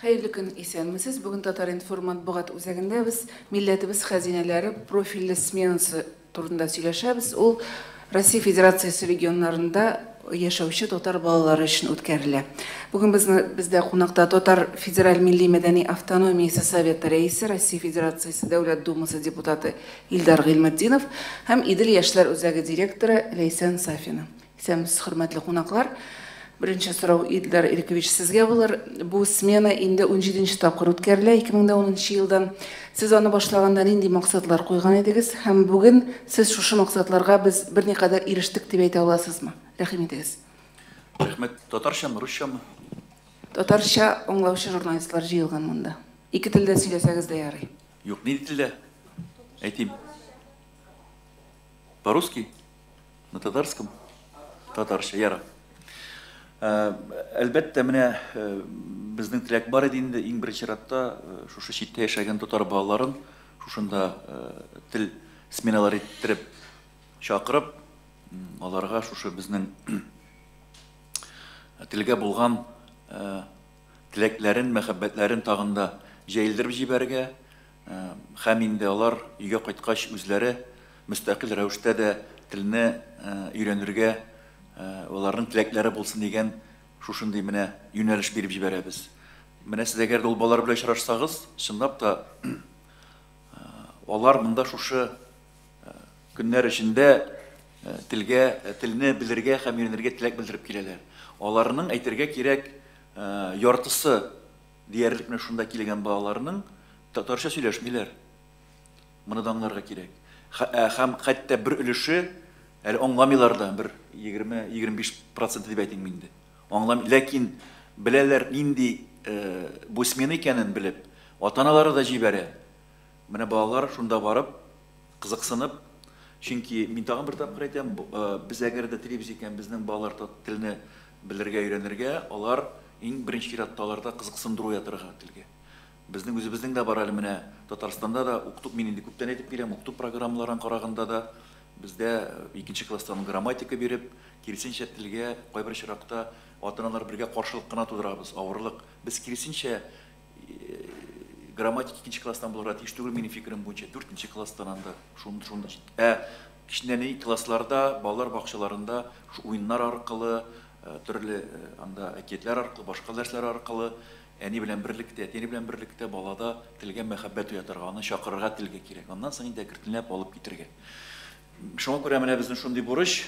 Хәерле көн, исәнмесез. Бүген Татар-информ матбугат үзәгендә без милләтебез хәзинәләре профильле сменасы турында сөйләшәбез. Ул Россия Федерациясе регионнарында яшәүче татар балалары өчен үткәрелә. Бүген безне бездә кунакта Татар федераль милли мәдәни автономиясе советы рәисе, Россия Федерациясе Дәүләт Думасы депутаты Илдар Гыйльметдинов һәм Идел яшьләр үзәге директоры Ләйсән Сафина. Исәнмесез, хөрмәтле кунаклар. Беренче сорау Илдар Ирекович сезгә булыр. Бу смена инде 17 тапкыр үткәрелә 2010 елдан. Сез аны башлаганда нинди максатлар куйган идегез һәм бүген сез шушы максатларга без берникадәр ирештек дип әйтә аласызмы? Рәхим итегез. Рәхмәт. Татарчамы, русчамы? Татарча аңлаучы журналистлар җыелган монда. Ике телдә сөйләсәгез дә ярый. Юк, нинди телдә? Әйтим. По-русски? На татарском? Татарча, яра. Әлбәттә, менә безнең теләк бар иде инде, иң беренче чиратта шушы читтә яшәгән татар балаларын шушында тел сменалары иттереп чакырып, аларга шушы безнең телгә булган теләкләрен, мәхәббәтләрен тагын да җәелдереп җибәрергә һәм инде алар өйгә кайткач үзләре мөстәкыйль рәвештә дә телне өйрәнергә аларның теләкләре булсын дигән шушындый менә юнәлеш биреп җибәрәбез. Менә сез әгәр дә ул балалар белән очрашсагыз, чынлап та алар монда шушы көннәр эчендә телгә, телне белергә һәм өйрәнергә теләк белдереп киләләр. Аларның, әйтергә кирәк, яртысы диярлек менә шунда килгән балаларның татарча сөйләшмиләр. Моны да аңларга кирәк. Һәм хәтта бер өлеше әле аңламыйлар да, бер 20-25% дип әйтим инде. Аңлам, ләкин беләләр нинди бу смена икәнен белеп, ата-аналары да җибәрә. Менә балалар шунда барып, кызыксынып, чөнки мин тагын бер тапкыр әйтәм, без әгәр дә телибез икән, безнең балалар телне белергә, өйрәнергә, алар иң беренче чиратта аларда кызыксындыру ятырга телгә. Безнең үзебезнең дә бар әле менә Татарстанда да укыту, мин инде күптән әйтеп киләм, укыту программаларын караганда да бездә икенче класстан грамматика биреп, киресенчә телгә кайбер очракта ата-аналар бергә каршылык кына тудырабыз, авырлык. Без киресенчә грамматика икенче класстан булырга тиеш түгел, минем фикерем буенча, дүртенче класстан анда шунда. Кечкенә классларда, балалар бакчаларында уеннар аркылы, төрле анда әкиятләр аркылы, башка дәресләр аркылы әни белән берлектә, әти белән берлектә балада телгә мәхәббәт уятырга, аны чакырырга телгә кирәк. Аннан соң инде әкренләп алып китергә. Шуңа күрә менә безнең шундый бурыч,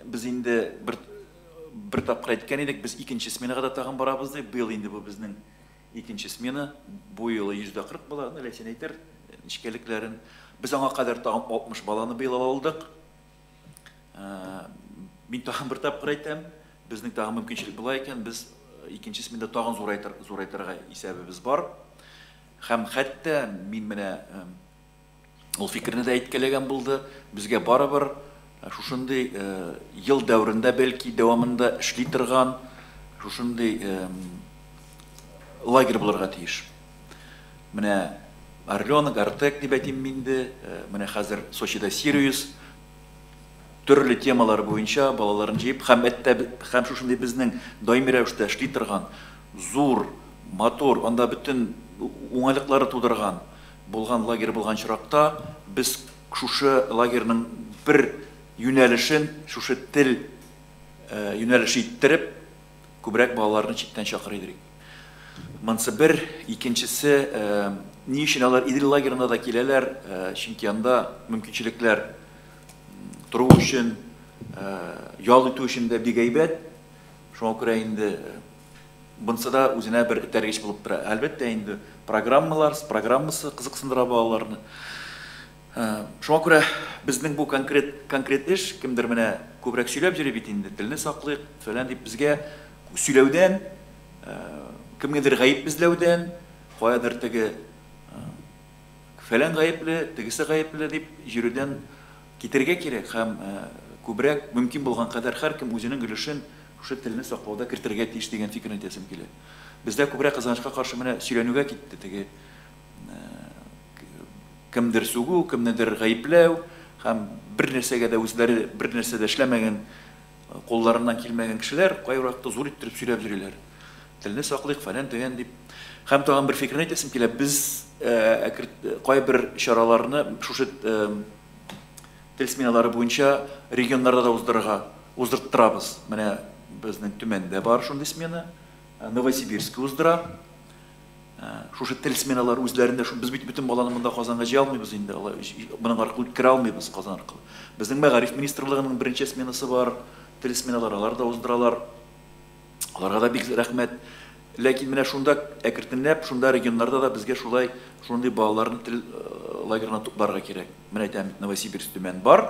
без инде бер тапкыр әйткән идек, без икенче сменага да тагын барабыз дип, быел инде бу безнең икенче смена, бу елы 140 бала, Ләйсән әйтер нечкәлекләрен. Без аңа кадәр тагын 60 баланы быел ала алдык. Мин тагын бер тапкыр әйтәм, безнең тагын мөмкинчелек була икән, без икенче сменада тагын зурайтырга исәбебез бар. Һәм хәтта мин менә ул фикерне дә әйткәләгән булды, безгә барыбер шушындый ел дәверендә бәлки дәвамында эшли торган шушындый лагерь булырга тиеш. Менә Орленок, Артек дип әйтим инде, менә хәзер Сочида Сириус, төрле темалар буенча балаларын җыеп һәм һәм шушындый безнең даими рәвештә эшли торган зур, матур, анда бөтен уңайлыклары тудырган булган лагерь булган очракта без шушы лагерьның бер юнәлешен шушы тел юнәлеше иттереп күбрәк балаларны читтән чакырыр идек. Монысы бер, икенчесе, ни өчен алар Идел лагерына да киләләр, чөнки анда мөмкинчелекләр тору өчен, ял итү өчен дә бик әйбәт. Шуңа күрә инде монысы да үзенә бер этәргеч булып тора. Әлбәттә инде программалар, программасы кызыксындыра балаларны. Шуңа күрә безнең бу конкрет эш, кемдер менә күбрәк сөйләп йөри бит инде, телне саклыйк, фәлән дип безгә сөйләүдән, кемгәдер гаеп эзләүдән, каядыр теге фәлән гаепле, тегесе гаепле дип йөрүдән китергә кирәк һәм күбрәк мөмкин булган кадәр һәркем үзенең өлешен шушы телне саклауда кертергә тиеш дигән фикерне әйтәсем килә. Бездә күбрәк кызганычка каршы менә сөйләнүгә китте теге кемдер сүгү, кемнедер гаепләү һәм бер нәрсәгә дә үзләре бер нәрсә дә эшләмәгән, кулларыннан килмәгән кешеләр кайвакытта зур иттереп сөйләп йөриләр. Телне саклыйк, фәлән төгән дип. Һәм тагын бер фикерне әйтәсем килә, без кайбер чараларны шушы тел сменалары буенча регионнарда да уздырырга, уздырттырабыз. Менә безнең Төмәндә бар шундый смена, Новосибирск уздыра. Шушы тел сменалары үзләрендә, без бит бөтен баланы монда Казанга җыя алмыйбыз инде, алай моның аркылы үткәрә алмыйбыз Казан аркылы. Безнең мәгариф министрлыгының беренче сменасы бар, тел сменалары алар да уздыралар. Аларга да бик рәхмәт. Ләкин менә шунда әкертенләп, шунда регионнарда да безгә шулай шундый балаларны тел лагерына тупларга кирәк. Менә әйтәм, Новосибирск, Төмән бар.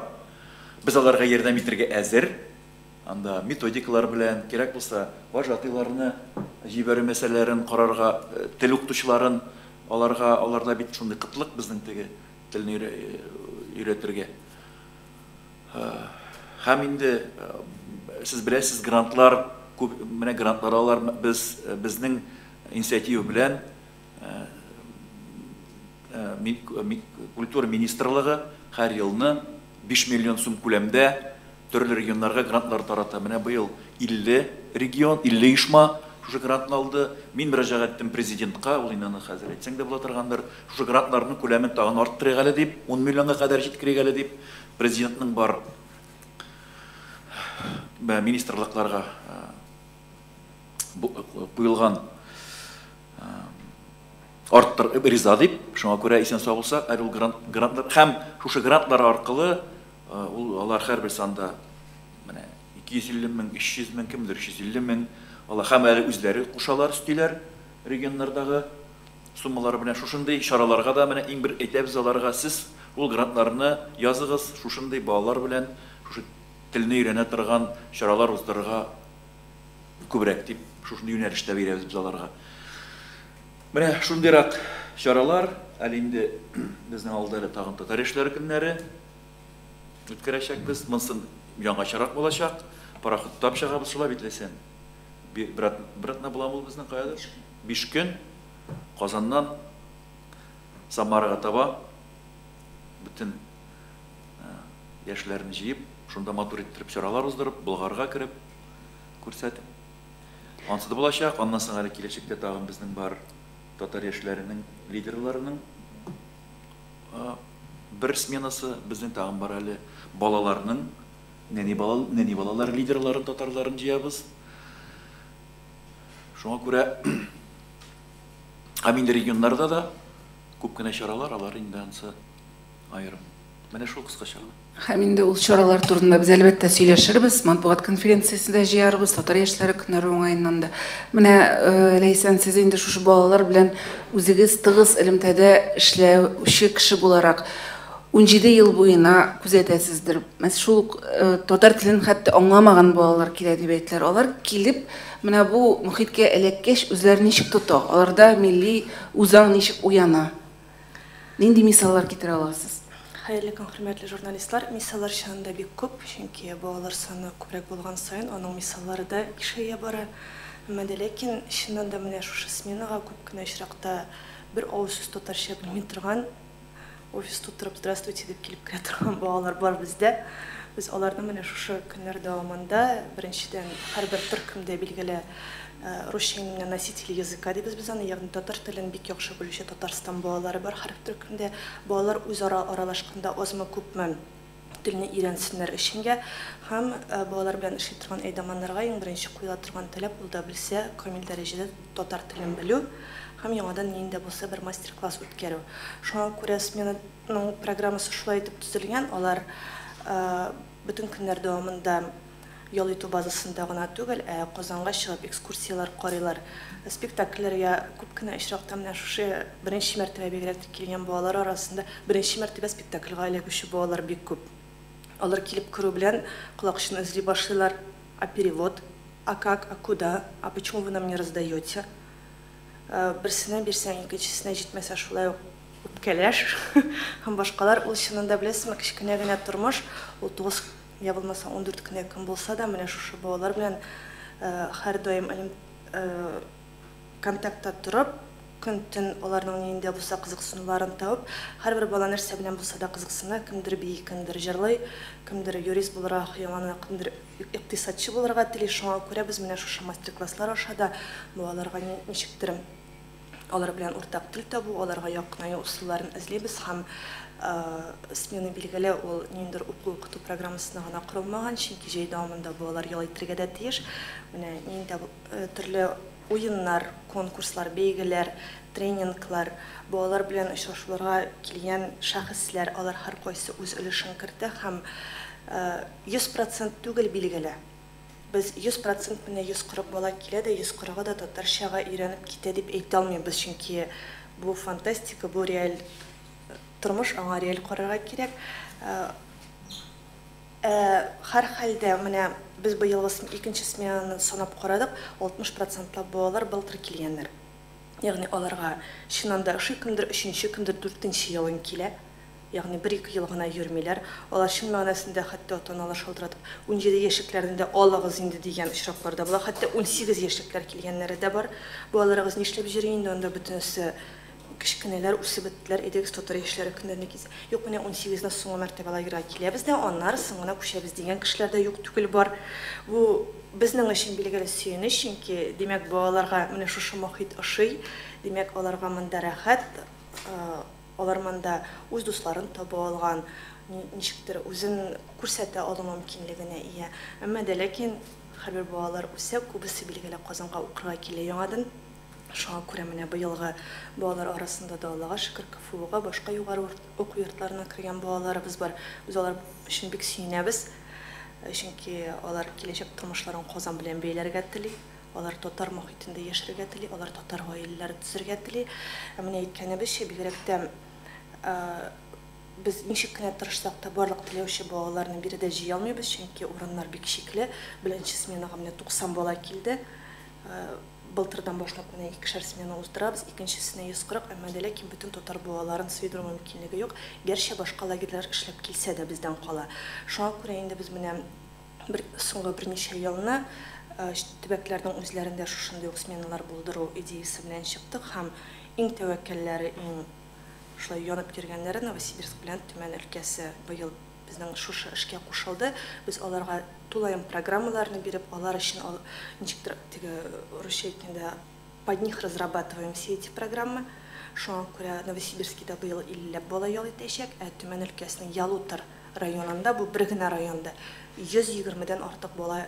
Без аларга ярдәм итәргә әзер. Анда методикалар белән, кирәк булса, вожатыйларны җибәрү мәсьәләләрен карарга, тел укытучыларын аларга, аларда бит шундый кытлык безнең теге телне өйрәтергә. Һәм инде сез беләсез, грантлар күп, менә грантлар алар без безнең инициатива белән культура министрлыгы һәр елны 5 миллион сум күләмдә төрле регионнарга грантлар тарата. Менә быел 50 регион, 50 оешма шушы грантны алды. Мин мөрәҗәгать иттем президентка, ул инде аны хәзер әйтсәң дә була торгандыр. Шушы грантларның күләмен тагын арттырыйк әле дип, 10 миллионга кадәр җиткерик әле дип, президентның бар министрлыкларга куелган арттыр риза дип, шуңа күрә исән сау булса, әле ул грантлар һәм шушы грантлар аркылы ул алар һәрберсе анда менә 250 мең, 300 мең, кемдер 350 мең, алар һәм әле үзләре кушалар, өстиләр регионнардагы суммалары белән. Шушындый чараларга да менә иң бер әйтәбез аларга, сез ул грантларны языгыз, шушындый балалар белән шушы телне өйрәнә торган чаралар уздырырга күбрәк дип, шушындый юнәлештә бирәбез без аларга. Менә шундыйрак чаралар, әле инде безнең алда әле тагын татар яшьләре көннәре үткәрәчәкбез. Монсын яңачарак булачак. Пароходта чыгабыз шулай бит, Ләйсән. Бер атна буламы ул безнең каядыр? 5 көн Казаннан Самарага таба бөтен яшьләрне җыеп, шунда матур иттереп чаралар уздырып, Болгарга кереп күрсәтеп. Ансы да булачак. Аннан соң әле киләчәктә тагын безнең бар татар яшьләренең лидерларының бер сменасы, безнең тагын бар әле балаларның, нәни бала, нәни балалар лидерларын, татарларын җыябыз. Шуңа күрә һәм инде регионнарда да күп кенә чаралар, алар инде ансы аерым. Менә шул кыскача гына. Һәм инде ул чаралар турында без әлбәттә сөйләшербез, матбугат конференциясендә җыярбыз, татар яшьләре көннәре уңаеннан да. Менә, Ләйсән, сез инде шушы балалар белән үзегез тыгыз элемтәдә эшләүче кеше буларак 17 ел буена күзәтәсездер. Мәсәлән, шул ук татар телен хәтта аңламаган балалар килә дип әйтәләр. Алар килеп, менә бу мохиткә эләккәч, үзләрен ничек тота? Аларда милли үзаң ничек уяна? Нинди мисаллар китерә аласыз? Хәерле көн, хөрмәтле журналистлар. Мисаллар чынында бик күп, чөнки балалар саны күбрәк булган саен, аның мисаллары да ишәя бара. Әмма дә ләкин чыннан да менә шушы сменага күп кенә очракта бер авыз сүз татарча белми торган, офис тутырып «Здравствуйте» дип килеп керә торган балалар бар бездә. Без аларны менә шушы көннәр дәвамында, беренчедән, һәрбер төркемдә билгеле русча именно носители языка дибез без аны, ягъни татар телен бик яхшы белүче Татарстан балалары бар һәр төркемдә. Балалар үзара аралашканда азмы күпме телне өйрәнсеннәр өченгә һәм балалар белән эшли торган әйдаманнарга иң беренче куела торган таләп ул да белсә камил дәрәҗәдә татар телен белү һәм яңадан нинди дә булса бер мастер-класс үткәрү. Шуңа күрә сменаның программасы шулай итеп төзелгән, алар бөтен көннәр дәвамында ял итү базасында гына түгел, ә Казанга чыгып экскурсияләр карыйлар, спектакльләргә күп кенә очракта менә шушы беренче мәртәбә бигрәк тә килгән балалар арасында беренче мәртәбә спектакльгә эләгүче балалар бик күп. Алар килеп керү белән колакчын эзли башлыйлар. А перевод? А как? А куда? А почему вы нам не раздаете? Берсенә бирсәң, икенчесенә җитмәсә, шулай ук үпкәләш һәм башкалар. Ул чынында, беләсезме, кечкенә генә тормыш, ул 9 я булмаса 14 кенә көн булса да, менә шушы балалар белән һәрдаим контактта торып, Көн-төн аларның нинди булса кызыксынуларын табып, һәрбер бала нәрсә белән булса да кызыксына, кемдер бии, кемдер җырлый, кемдер юрист булырга хыяллана, кемдер икътисадчы булырга тели. Шуңа күрә без менә шушы мастер-класслар аша да балаларга ничектер алар белән уртак тел табу, аларга якынаю ысулларын эзлибез һәм смена билгеле ул ниндидер уку-укыту программасына гына корылмаган, чөнки җәй дәвамында балалар ял итәргә дә тиеш. Менә нинди төрле уеннар, конкурслар, бәйгеләр, тренинглар, балалар белән очрашуларга килгән шәхесләр, алар һәркайсы үз өлешен кертә һәм 100% түгел билгеле. Без 100% менә 140 бала килә дә, 140-ы да татарчага өйрәнеп китә дип әйтә алмыйбыз, чөнки бу фантастика, бу реаль тормыш, аңа реаль карарга кирәк. Һәр хәлдә менә без быелгы икенче сменаны санап карадык, 60%лап балалар былтыр килгәннәр. Ягъни аларга чыннан да ошый, кемдер өченче, кемдер дүртенче елын килә. Ягъни бер-ике ел гына йөрмиләр. Алар чын мәгънәсендә хәтта ата-аналар шалтыратып, 17 яшьлекләрне дә алыгыз инде дигән очраклар да була. Хәтта 18 яшьлекләр килгәннәре дә бар. Балаларыгыз нишләп йөри инде анда, бөтенесе кечкенәләр, үсеп беттеләр, әйдәгез татар яшьләре көннәренә килсә. Юк, менә 18-не соңгы мәртәбә лагерьга киләбез дә, аннары соң гына күчәбез дигән кешеләр дә юк түгел бар. Бу безнең өчен билгеле сөенеч, чөнки димәк балаларга менә шушы мохит ошый, димәк аларга монда рәхәт, алар монда үз дусларын таба алган, ничектер үзен күрсәтә алу мөмкинлегенә ия. Әмма дә ләкин һәрбер балалар үсә, күбесе билгеле Казанга укырга килә яңадан. Шуңа күрә менә быелгы балалар арасында да Аллага шөкер КФУга, башка югары уку йортларына кергән балаларыбыз бар. Без алар өчен бик сөенәбез, чөнки алар киләчәк тормышларын Казан белән бәйләргә тели, алар татар мохитендә яшәргә тели, алар татар гаиләләре төзергә тели. Ә менә әйткәнебезчә, бигрәк тә без ничек кенә тырышсак та барлык теләүче балаларны биредә җыя алмыйбыз, чөнки урыннар бик чикле. Беренче сменага менә 90 бала килде. Былтырдан башлап менә икешәр смена уздырабыз, икенчесенә 140, әмма дә ләкин бөтен татар балаларын сыйдыру мөмкинлеге юк. Гәрчә башка лагерьлар эшләп килсә дә бездән кала. Шуңа күрә инде без менә бер соңгы берничә елны төбәкләрнең үзләрендә шушындый ук сменалар булдыру идеясы белән чыктык һәм иң тәвәккәлләре, иң шулай янып йөргәннәре Новосибирск белән Төмән өлкәсе быел безнең шушы эшкә кушылды. Без аларга тулаем программаларны биреп, алар өчен ничектер теге русча әйткәндә под них разрабатываем все эти программы. Шуңа күрә Новосибирскида быел 50 бала ял итәчәк, ә Төмән өлкәсенең Ялутор районында, бу бер генә районда 120дән артык бала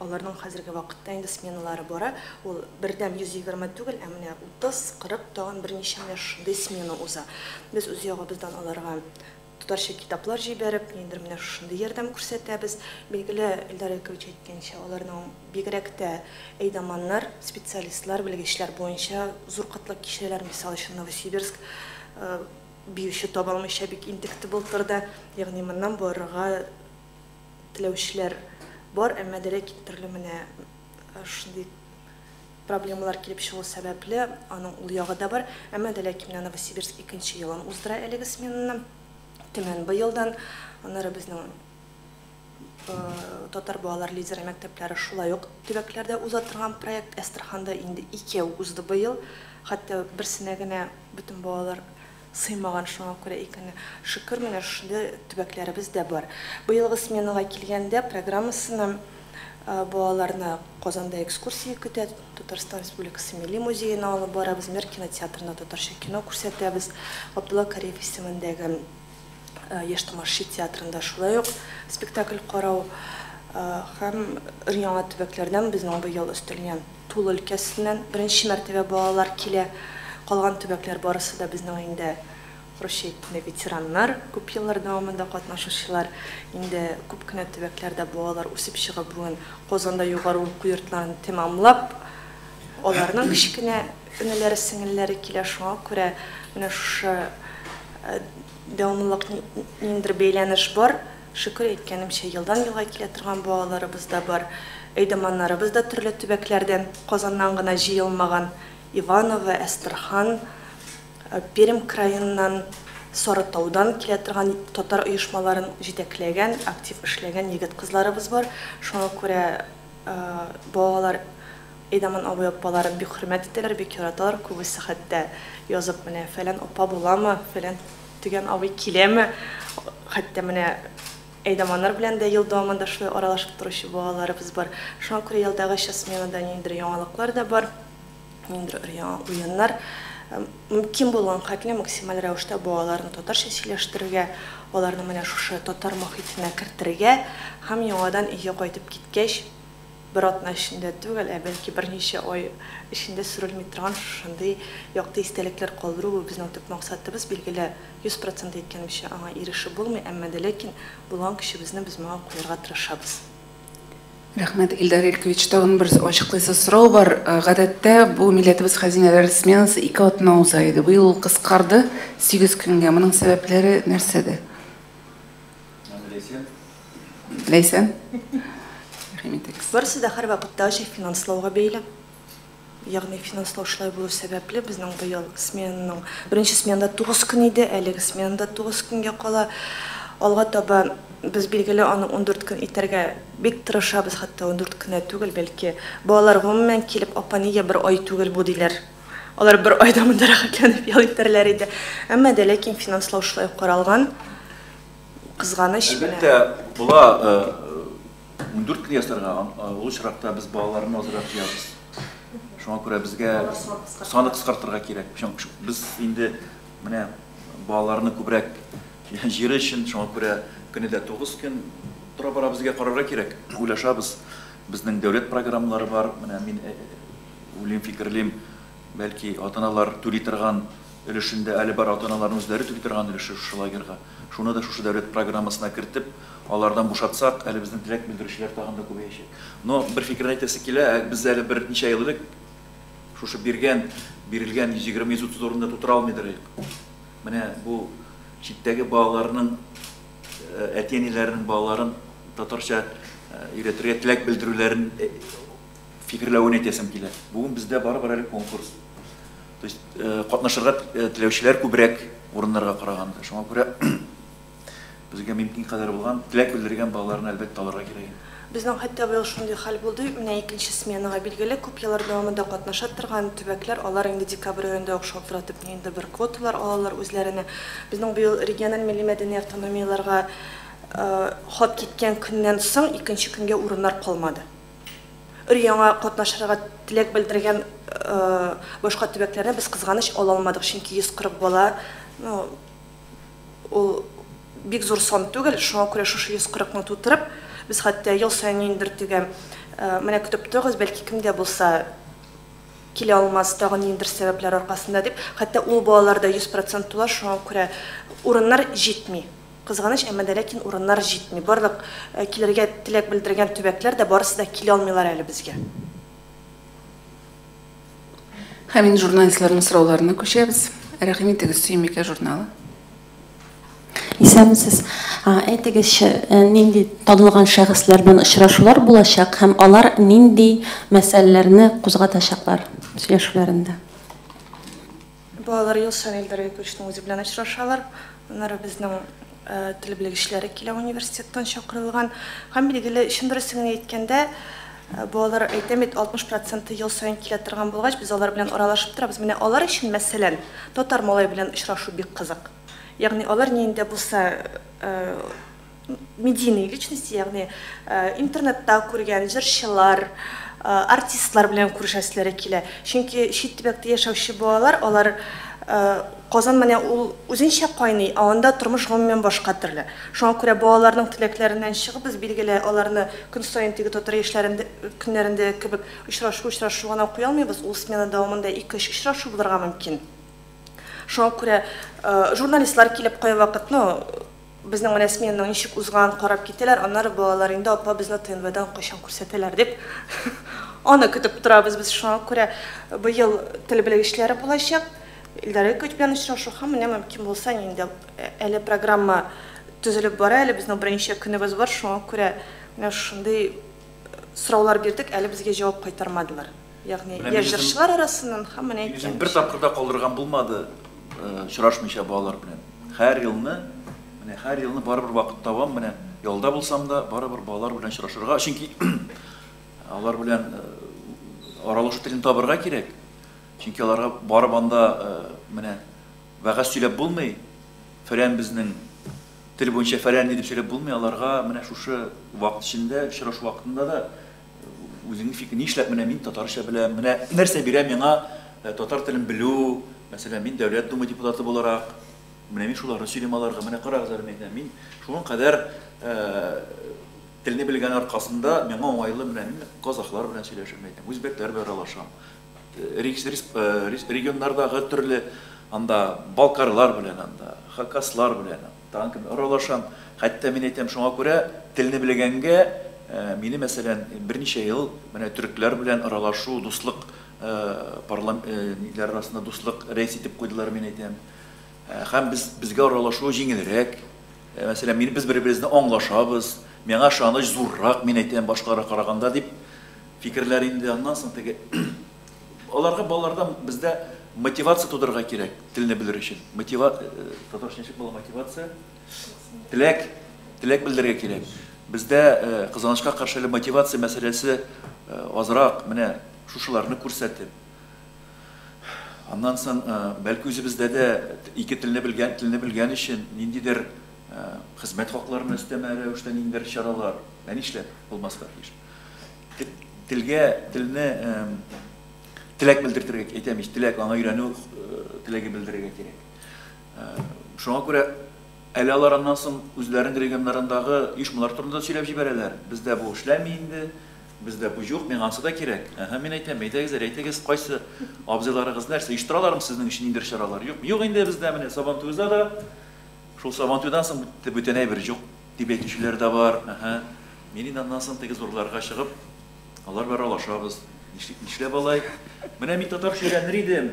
аларның хәзерге вакытта инде сменалары бара. Ул бердәм 120 түгел, ә менә 30, 40 тагын берничә менә шундый смена уза. Без үз ягыбыздан аларга татарча китаплар җибәреп, ниндидер менә шушындый ярдәм күрсәтәбез. Билгеле, Илдар Яковлевич әйткәнчә, аларның бигрәк тә әйдаманнар, специалистлар, белгечләр буенча зур кытлык кичерәләр. Мисал өчен, Новосибирск биюче таба алмыйча бик интекте былтыр да, ягъни моннан барырга теләүчеләр бар, әмма дә ләкин төрле менә шундый проблемалар килеп чыгу сәбәпле, аның ул ягы да бар. Әмма дә ләкин менә Новосибирск икенче елын уздыра әлеге сменаны. Төмән быелдан, аннары безнең татар балалар лидеры мәктәпләре шулай ук төбәкләрдә уза торган проект. Әстерханда инде икәү узды быел, хәтта берсенә генә бөтен балалар сыймаган, шуңа күрә икене. Шөкер, менә шундый төбәкләребез дә бар. Быелгы сменага килгәндә программасына балаларны Казанда экскурсия көтә, Татарстан Республикасы Милли музеена алып барабыз, Мир кинотеатрында татарча кино күрсәтәбез, Габдулла Кариев исемендәге Яшь тамашачы театрында шулай ук спектакль карау һәм өр-яңа төбәкләрдән безнең быел өстәлгән Тула өлкәсеннән беренче мәртәбә балалар килә. Калган төбәкләр барысы да безнең инде русча әйткәндә ветераннар, күп еллар дәвамында катнашучылар. Инде күп кенә төбәкләрдә балалар үсеп чыгып бүген Казанда югары уку йортларын тәмамлап, аларның кечкенә энеләре, сеңелләре килә. Шуңа күрә менә шушы дәвамлылык ниндидер бәйләнеш бар. Шөкер, әйткәнемчә, елдан елга килә торган балаларыбыз да бар. Әйдаманнарыбыз да төрле төбәкләрдән, Казаннан гына җыелмаган. Иваново, Әстерхан, Пермь краеннан, Сарытаудан килә торган татар оешмаларын җитәкләгән, актив эшләгән егет-кызларыбыз бар. Шуңа күрә балалар Әйдаман абый-апаларын бик хөрмәт итәләр, бик яраталар. Күбесе хәтта язып, менә фәлән апа буламы, фәлән төгән абый киләме? Хәтта менә әйдаманнар белән дә ел дәвамында шулай аралашып торучы балаларыбыз бар. Шуңа күрә елдагыча сменада ниндидер яңалыклар да бар, ниндидер яңа уеннар. Мөмкин булган хәтле максималь рәвештә балаларны татарча сөйләштерергә, аларны менә шушы татар мохитенә кертергә һәм яңадан өйгә кайтып киткәч, бер атна эчендә түгел, ә бәлки берничә ай эчендә сүрелми торган шушындый якты истәлекләр калдыру, бу безнең төп максатыбыз. Билгеле, 100% әйткәнемчә, аңа ирешеп булмый, әмма дә ләкин булган көчебезне без моңа куярга тырышабыз. Рәхмәт, Илдар Илкович. Тагын бер ачыклыйсы сорау бар. Гадәттә бу милләтебез хәзинәләре сменасы 2 атна уза иде. Быел ул кыскарды 8 көнгә. Моның сәбәпләре нәрсәдә? Ләйсән. Ләйсән. Рәхим итегез. Барысы да һәрвакыттагыча финанслауга бәйле. Ягъни финанслау шулай булу сәбәпле, безнең быел сменаның беренче сменада 9 көн иде, әлеге сменада 9 көнгә кала. Алга таба без билгеле аны 14 көн итәргә бик тырышабыз, хәтта 14 кенә түгел, бәлки балалар гомумән килеп, апа, нигә бер ай түгел бу диләр. Алар бер айда монда рәхәтләнеп ял итәрләр иде. Әмма дә ләкин финанслау шулай каралган. Кызганыч. Әлбәттә, була 14 көн ясарга, ул очракта без балаларны азрак җыябыз. Шуңа күрә безгә саны кыскартырга кирәк. Чөнки без инде менә балаларны күбрәк җыер өчен, шуңа күрә көне дә 9 көн тора-бара безгә карарга кирәк. Уйлашабыз. Безнең дәүләт программалары бар. Менә мин уйлыйм, фикерлим, бәлки ата-аналар түли торган өлешендә әле бар ата-аналарның үзләре түли торган өлеше шушы лагерьга. Шуны да шушы дәүләт программасына кертеп, алардан бушатсак, әле безнең теләк белдерүчеләр тагын да күбәячәк. Но бер фикерне әйтәсе килә, без әле берничә ел элек шушы бирелгән 120-130 урынны тутыра алмыйдыр идек. Менә бу читтәге балаларның, әти-әниләренең балаларын татарча өйрәтергә теләк белдерүләрен фикерләвен әйтәсем килә. Бүген бездә барыбер әле конкурс. То есть катнашырга теләүчеләр күбрәк урыннарга караганда. Шуңа күрә безгә мөмкин кадәр булган теләк белдергән балаларны әлбәттә алырга кирәк. Безнең хәтта быел шундый хәл булды, менә икенче сменага билгеле күп еллар дәвамында катнаша торган төбәкләр, алар инде декабрь аенда ук шалтыратып инде бер квоталар алалар үзләренә. Безнең быел региональ милли мәдәни автономияләргә хат киткән көннән соң икенче көнгә урыннар калмады. Өр-яңа катнашырга теләк белдергән башка төбәкләрне без кызганыч ала алмадык, чөнки 140 бала, ул бик зур сан түгел, шуңа күрә шушы 140-ны тутырып, без хәтта ел саен ниндидер теге, менә көтеп торыгыз, бәлки кем дә булса килә алмас тагын ниндидер сәбәпләр аркасында дип, хәтта ул балалар да 100% тула, шуңа күрә урыннар җитми. Кызганыч, әмма дә ләкин урыннар җитми. Барлык килергә теләк белдергән төбәкләр дә барысы да килә алмыйлар әле безгә. Һәм инде журналистларның сорауларына күчәбез. Рәхим итегез, Сөембикә журналы. Исәнмесез. Әйтегезче, нинди танылган шәхесләр белән очрашулар булачак һәм алар нинди мәсьәләләрне кузгатачаклар сөйләшүләрендә? Балалар ел саен Илдар Илковичның үзе белән очрашалар. Аннары безнең тел белгечләре килә университеттан чакырылган. Һәм билгеле, чын дөресен генә әйткәндә, балалар әйтәм бит, 60% ел саен килә торган булгач, без алар белән аралашып торабыз. Менә алар өчен, мәсәлән, татар малай белән очрашу бик кызык. Ягъни алар нинди булса медийные личности, ягъни интернетта күргән җырчылар, артистлар белән күрешәселәре килә. Чөнки чит төбәктә яшәүче балалар, алар Казан менә ул үзенчә кайный, ә анда тормыш гомумән башка төрле. Шуңа күрә балаларның теләкләреннән чыгып, без билгеле аларны көн саен теге татар яшьләрендә көннәрендә кебек очрашу гына куя алмыйбыз. Ул смена дәвамында 2-3 очрашу булырга мөмкин. Шуңа күрә журналистлар килеп кайвакыт, безнең менә сменаның ничек узганын карап китәләр, аннары балалар инде апа безне ТНВдан кайчан күрсәтәләр дип аны көтеп торабыз без. Шуңа күрә быел тел белгечләре булачак. Илдар Илкович белән очрашу һәм менә мөмкин булса инде әле программа төзелеп бара, әле безнең берничә көнебез бар, шуңа күрә менә шундый сораулар бирдек, әле безгә җавап кайтармадылар. Ягъни яшь җырчылар арасыннан һәм менә әйткән. Бер тапкыр да калдырган булмады очрашмыйча балалар белән. Һәр елны, менә һәр елны барыбер вакыт табам, менә ялда булсам да барыбер балалар белән очрашырга, чөнки алар белән Аралашу телен табырга кирәк. Чөнки аларга барып анда менә вәгазь сөйләп булмый. Фәлән безнең тел буенча фәлән дип сөйләп булмый. Аларга менә шушы вакыт эчендә, очрашу вакытында да үзеңнең фикер, нишләп менә мин татарча беләм, менә нәрсә бирә миңа татар телен белү, мәсәлән, мин Дәүләт Дума депутаты буларак, менә мин шуларны сөйлим аларга, менә карагыз әле, мин, мин шуның кадәр телне белгән аркасында миңа уңайлы, менә мин казахлар белән сөйләшәм, әйтәм, үзбәкләр белән аралашам. Регионнардагы төрле анда балкарлар белән, анда хакаслар белән, тагын кем аралашам. Хәтта мин әйтәм, шуңа күрә телне белгәнгә мине, мәсәлән, берничә ел менә төрекләр белән аралашу, дуслык, парламентлар арасында дуслык рәис итеп куйдылар, мин әйтәм. Һәм безгә аралашу җиңелрәк. Мәсәлән, мин без бер-беребезне аңлашабыз, миңа ышаныч зуррак, мин әйтәм, башкаларга караганда дип фикерләр инде. Аннан соң теге аларга балаларда бездә мотивация тудырырга кирәк телне белер өчен. Татарча ничек була мотивация? Теләк, теләк белдерергә кирәк. Бездә кызганычка каршы әле мотивация мәсьәләсе азрак, менә шушыларны күрсәтеп. Аннан соң бәлки үзебездә дә ике телне белгән, телне белгән өчен ниндидер хезмәт хакларына өстәмә рәвештә ниндидер чаралар, ә нишләп булмаска тиеш. Телгә, телне теләк белдертергә, әйтәм ич, теләк, аңа өйрәнү теләге белдерергә кирәк. Шуңа күрә әле алар аннан соң үзләренең регионнарындагы оешмалар турында сөйләп җибәрәләр. Бездә бу эшләми инде, бездә бу юк, миңа ансы да кирәк. Әһә, мин әйтәм, әйдәгез, әйтегез, кайсы абзыйларыгыз нәрсә оештыралармы сезнең өчен ниндидер чаралар? Юк, юк инде бездә менә Сабантуйда да, шул Сабантуйдан соң бүтән әйбер юк дип әйтүчеләр дә бар. Әһә, мин инде аннан соң теге зурларга чыгып, алар белән аралашабыз. Нишләп алай? Менә мин татарча өйрәнер идем.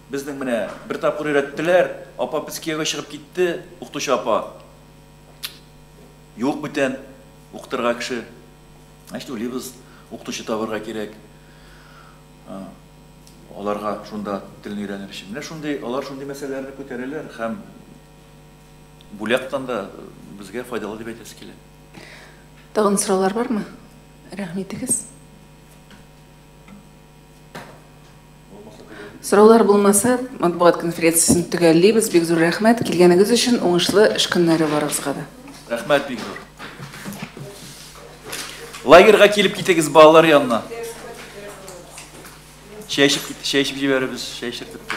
Безнең менә бер тапкыр өйрәттеләр, апа без кияүгә чыгып китте, укытучы апа. Юк бүтән укытырга кеше. Значит, уйлыйбыз, укытучы табырга кирәк. Аларга шунда телне өйрәнер өчен. Менә шундый, алар шундый мәсьәләләрне күтәрәләр һәм бу яктан да безгә файдалы дип әйтәсе килә. Тагын сораулар бармы? Рәхмәт итегез. Сораулар булмаса, матбугат конференциясен төгәллибез. Бик зур рәхмәт килгәнегез өчен, уңышлы эш көннәре барыгызга да. Рәхмәт бик зур. Лагерьга килеп китегез балалар янына. Чәй эчеп җибәрербез, чәй эчертеп.